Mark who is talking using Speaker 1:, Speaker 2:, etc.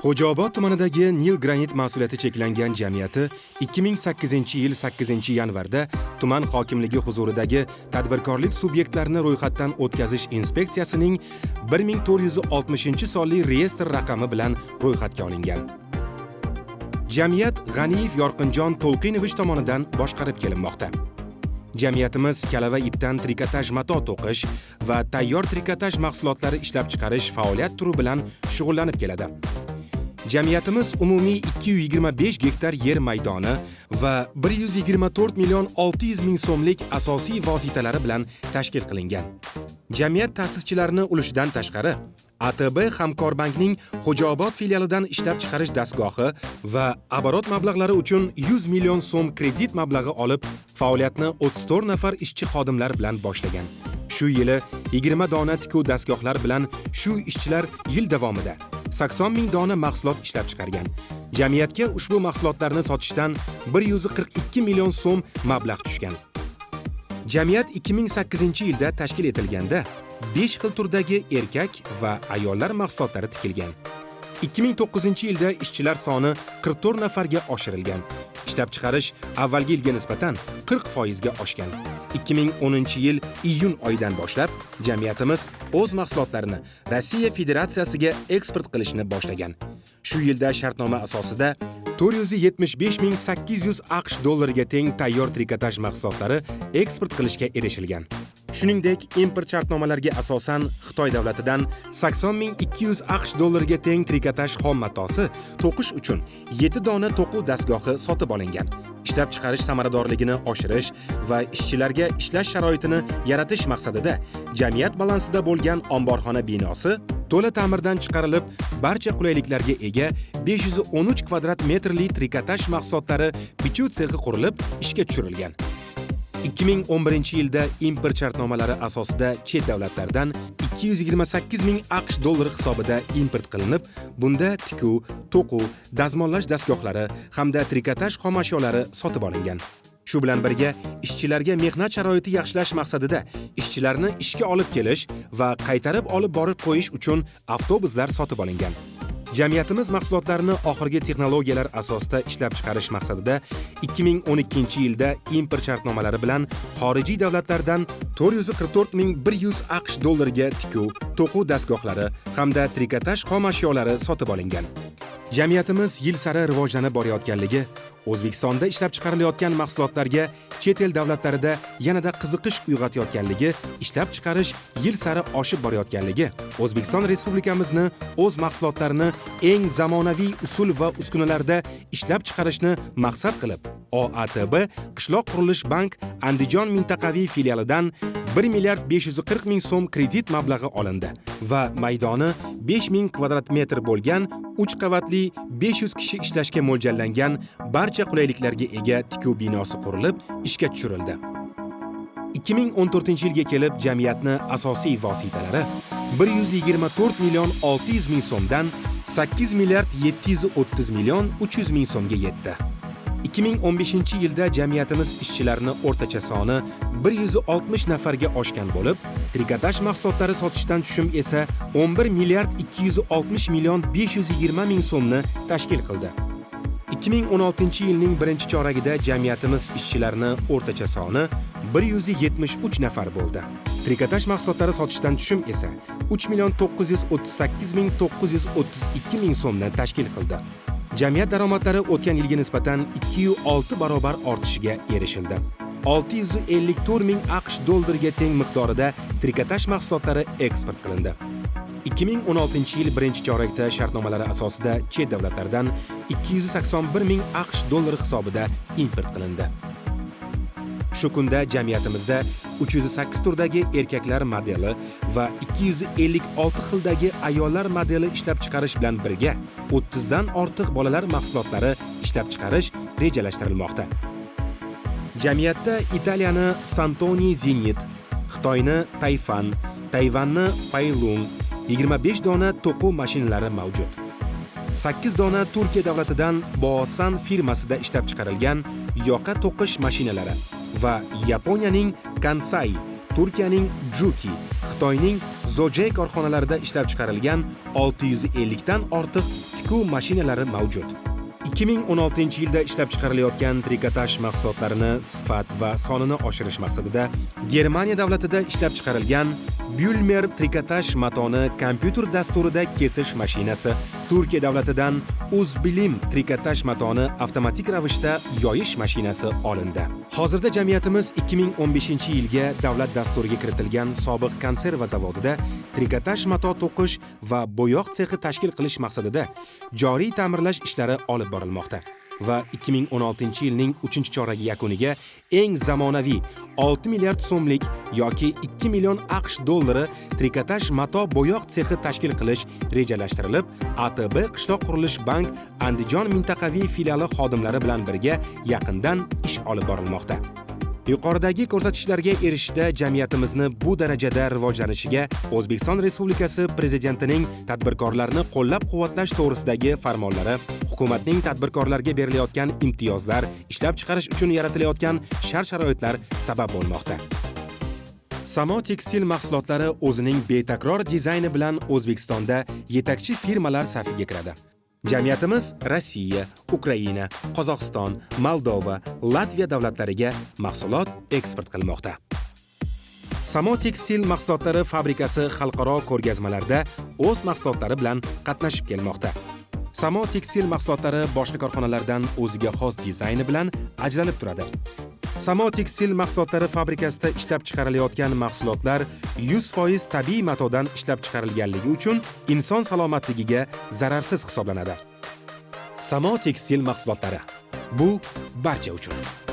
Speaker 1: Xo'jaobod tumanidagi Nil Granit mas'uliyati cheklangan jamiyati 2008-yil 8-yanvarda tuman hokimligi huzuridagi tadbirkorlik subyektlarini ro'yxatdan o'tkazish inspeksiyasining 1460-sonli reyestr raqami bilan ro'yxatga olingan. Jamiyat G'aniyev Yorqinjon To'lqinovich tomonidan boshqarib kelinmoqda. Jamiyatimiz kalava ipdan trikotaj mato to'qish va tayyor trikotaj mahsulotlari ishlab chiqarish faoliyat turi bilan shug'ullanib keladi. Jamiyatimiz umumiy 225 gektar yer maydoni va 124 million 600 ming so'mlik asosiy vositalari bilan tashkil qilingan. Jamiyat ta'sischilarini ulushidan tashqari, ATB Hamkorbankning Xo'jaobod filialidan ishlab chiqarish dastgohi va оборот mablag'lari uchun 100 million so'm kredit mablag'i olib, faoliyatni 34 nafar ishchi xodimlar bilan boshlagan. Shu yili 20 dona tikuv dastgohlar bilan shu ishchilar yil davomida 80 ming dona mahsulot ishlab chiqargan. Jamiyatga ushbu mahsulotlarni sotishdan 142 million so'm mablag' tushgan. Jamiyat 2008-yilda tashkil etilganda 5 xil turdagi erkak va ayollar mahsulotlari tikilgan. 2009-yilda ishchilar soni 44 nafarga oshirilgan. Ishlab chiqarish avvalgi yilga nisbatan 40% ga oshgan. 2010-yil iyun oyidan boshlab jamiyatimiz o'z mahsulotlarini Rossiya Federatsiyasiga eksport qilishni boshlagan. Shu yilda shartnoma asosida 475 800 AQSh dollariga teng tayyor trikotaj mahsulotlari eksport qilishga erishilgan. Shuningdek, import shartnomalariga asosan Xitoy davlatidan 80 200 AQSh dollariga teng trikotaj xom matosi to'qish uchun 7 dona to'quv dastgohi sotib olingan. Ishlab chiqarish samaradorligini oshirish va ishchilarga ishlash sharoitini yaratish maqsadida jamiyat balansida bo'lgan omborxona binosi to'la ta'mirdan chiqarilib, barcha qulayliklarga ega 513 kvadrat metrli trikotaj mahsulotlari bichuv sexi qurilib, ishga tushirilgan. 2011-yilda import shartnomalari asosida chet davlatlardan 228 ming AQSh dollari hisobida import qilinib, bunda tikuv, to'quv, dazmollash dastgohlari hamda trikotaj xomashyolari sotib olingan. Shu bilan birga, ishchilarga mehnat sharoiti yaxshilash maqsadida ishchilarni ishga olib kelish va qaytarib olib borib qo'yish uchun avtobuslar sotib olingan. Jamiyatimiz mahsulotlarini oxirgi texnologiyalar asosida ishlab chiqarish maqsadida 2012-yilda import shartnomalari bilan xorijiy davlatlardan 444 100 AQSh dollariga tikuv, to'quv dastgohlari hamda trikotaj xom ashyolari sotib olingan. Jamiyatimiz yil sari rivojlanib borayotganligi, O'zbekistonda ishlab chiqarilayotgan mahsulotlarga chet el davlatlarida yanada qiziqish uyg'otayotganligi, ishlab chiqarish yil sari oshib borayotganligi, O'zbekiston Respublikamizni o'z mahsulotlarini eng zamonaviy usul va uskunalarda ishlab chiqarishni maqsad qilib, OATB Qishloq qurilish bank Andijon mintaqaviy filialidan 1 milliard 540 ming so'm kredit mablag'i olindi va maydoni 5000 kvadrat metr bo'lgan 3 qavatli, 500 kishi ishlashga mo'ljallangan, barcha qulayliklarga ega tikuv binosi qurilib, ishga tushirildi. 2014-yilga kelib jamiyatni asosiy vositalari 124 million 600 ming so'mdan 8 milliard 730 million 300 ming so'mga yetdi. 2015-yilda jamiyatimiz ishchilarini o'rtacha soni 160 nafarga oshgan bo'lib, trikotaj mahsulotlari sotishdan tushum esa 11 milliard 260 million 520 ming so'mni tashkil qildi. 2016-yilning birinchi choragida jamiyatimiz ishchilarini o'rtacha soni 173 nafar bo'ldi. Trikotaj mahsulotlari sotishdan tushum esa 3 million 938 ming 932 ming so'mni tashkil qildi. Jamiyat daromadlari o'tgan yilga nisbatan 2,6 barobar ortishiga erishildi. 654 ming AQSh dollariga teng miqdorida trikotaj mahsulotlari eksport qilindi. 2016-yil birinchi chorakda shartnomalari asosida chet davlatlardan 281 ming AQSh dollari hisobida import qilindi. Shu kunda jamiyatimizda 308 turdagi erkaklar modeli va 256 xildagi ayollar modeli ishlab chiqarish bilan birga 30 dan ortiq bolalar mahsulotlari ishlab chiqarish rejalashtirilmoqda. Jamiyatda Italiyani Santoni Zenit, Xitoyni Tayfan, Tayvanni Paylung 25 dona to'quv mashinalari mavjud. 8 dona Turkiya davlatidan Bosan firmasida ishlab chiqarilgan yoqa to'qish mashinalari va Yaponiyaning Kansai, Turkiyaning Juki, Xitoyning Zojey korxonalarida ishlab chiqarilgan 650 dan ortiq tikuv mashinalari mavjud. 2016-yilda ishlab chiqarilayotgan trikotaj mahsulotlarini sifat va sonini oshirish maqsadida Germaniya davlatida ishlab chiqarilgan Bühlmer trikotaj matoni kompyuter dasturida kesish mashinasi, Turkiya davlatidan Uzbilim trikotaj matoni avtomatik ravishda yoyish mashinasi olindi. Hozirda jamiyatimiz 2015-yilga davlat dasturiga kiritilgan sobiq konserva zavodida trikotaj mato to'qish va bo'yoq sexi tashkil qilish maqsadida joriy ta'mirlash ishlari olib borilmoqda va 2016-yilning 3-choragi yakuniga eng zamonaviy 6 milliard so'mlik yoki 2 million AQSh dollari trikotaj mato bo'yoq sexi tashkil qilish rejalashtirilib, ATB Qishloq qurilish bank Andijon mintaqaviy filiali xodimlari bilan birga yaqindan ish olib borilmoqda. Yuqoridagi ko'rsatkichlarga erishishda jamiyatimizni bu darajada rivojlanishiga O'zbekiston Respublikasi Prezidentining tadbirkorlarni qo'llab-quvvatlash to'g'risidagi farmonlari, hukumatning tadbirkorlarga berilayotgan imtiyozlar, ishlab chiqarish uchun yaratilayotgan shart-sharoitlar sabab bo'lmoqda. Samo tekstil mahsulotlari o'zining betakror dizayni bilan O'zbekistonda yetakchi firmalar safiga kiradi. Jamiyatimiz Rossiya, Ukraina, Qozog'iston, Moldova, Latviya davlatlariga mahsulot eksport qilmoqda. Samo tekstil mahsulotlari fabrikasi xalqaro ko'rgazmalarda o'z mahsulotlari bilan qatnashib kelmoqda. Samo tekstil mahsulotlari boshqa korxonalardan o'ziga xos dizayni bilan ajralib turadi. Samo tekstil mahsulotlari fabrikasida ishlab chiqarilayotgan mahsulotlar 100% tabiiy matodan ishlab chiqarilganligi uchun inson salomatligiga zararsiz hisoblanadi. Samo tekstil mahsulotlari. Bu barcha uchun.